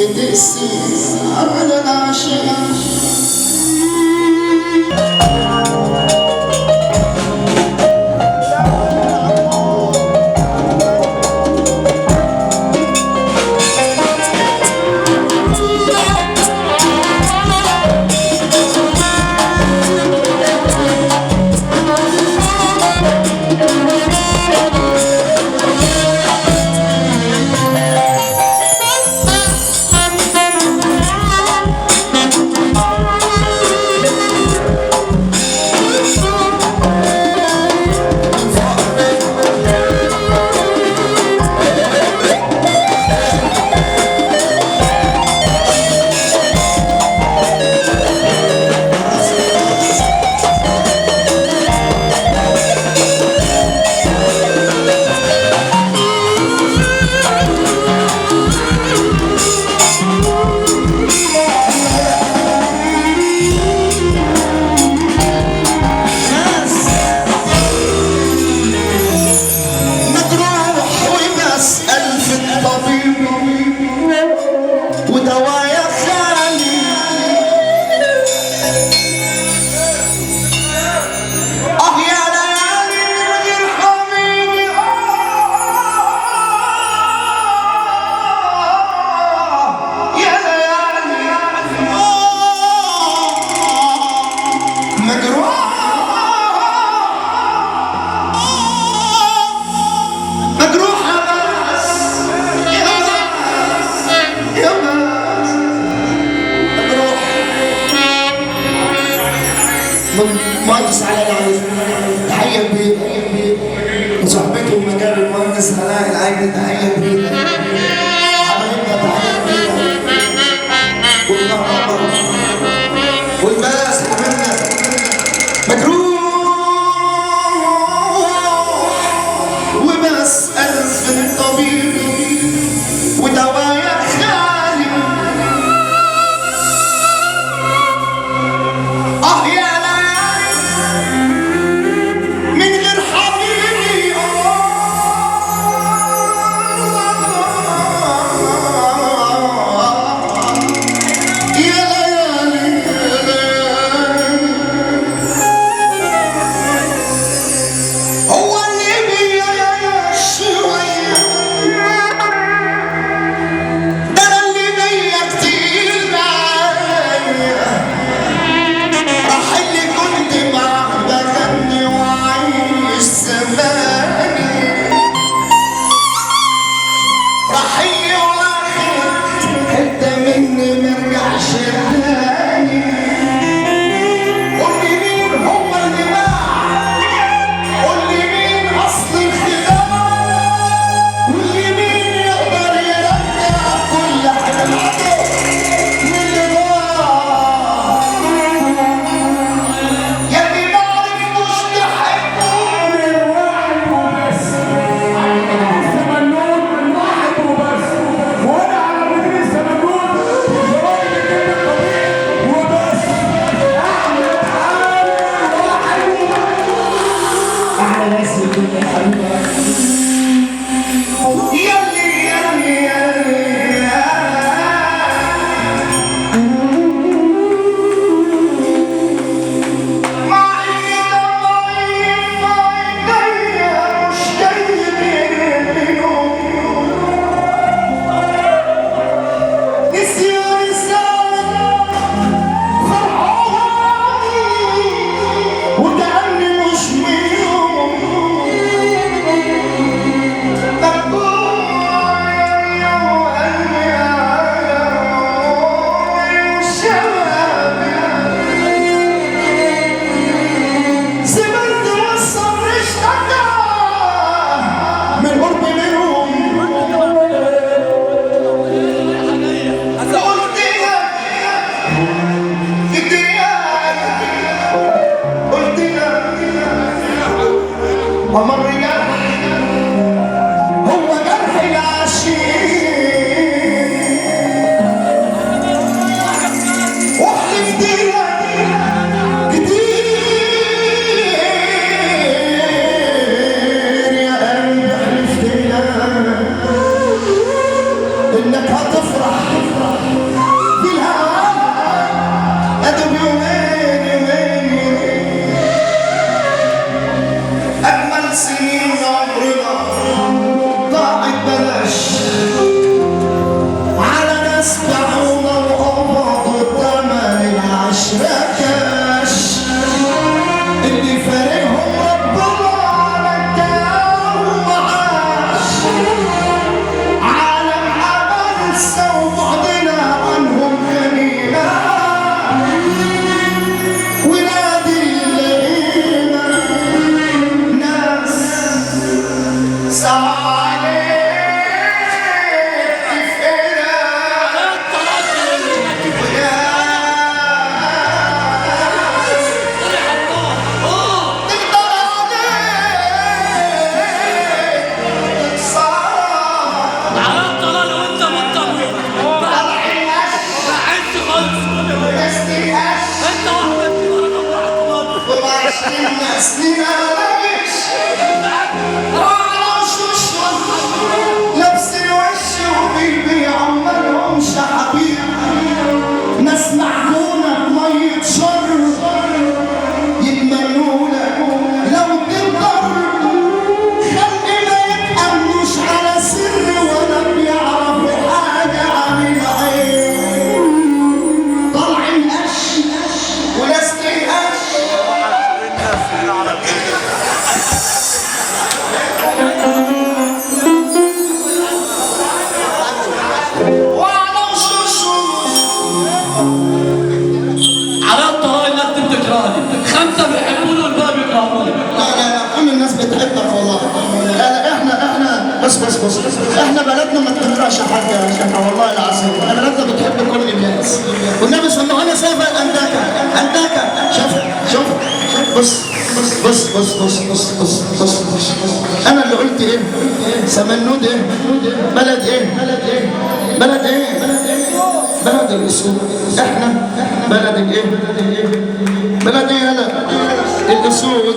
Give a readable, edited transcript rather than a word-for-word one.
بتقسي على العاشق. مهندس علاء العيني، تحية كبيرة وصاحبته مجال المهندس علاء العيني، تحية كبيرة حبايبنا، تحية كبيرة والنهار والباس حبيبنا مجروح وبسأل في الطبيب ودوايا خالي. اه يا ومر جرح هو جرح العشيق، واحلف لك كتير يا قلبي، حلفت لك انك هتفرح سنين على وش وعلى وشوشهم لابس الوش وبيبيعوا مالهمش حبيب. ناس معجونة بمية شر يتمنوا لك لو تقدر، خلي ما يتأمنوش على سر ولا بيعرفوا حاجة عن العين. طالعين قش وناس تقش. وعلى وشوشهم على الطلاق الناس دي بتكرهني، 5 بيحبوني والباقي بيكرهوني. لا لا لا، كل الناس بتحبك والله. لا لا، احنا بص بص بص، احنا بلدنا ما بتكرهش حد يا شيخ والله العظيم. احنا بلدنا بتحب كل الناس. والنبي سمعونا سافر انداكا انداكا. شوف شوف شوف، بص بص بص بص بص بص بص بص، انا اللي قلت ايه؟ سمنود ايه؟ بلد ايه؟ بلد ايه؟ بلد ايه؟ بلد الاصول. احنا بلد الايه؟ بلد ايه؟ يلا الاصول.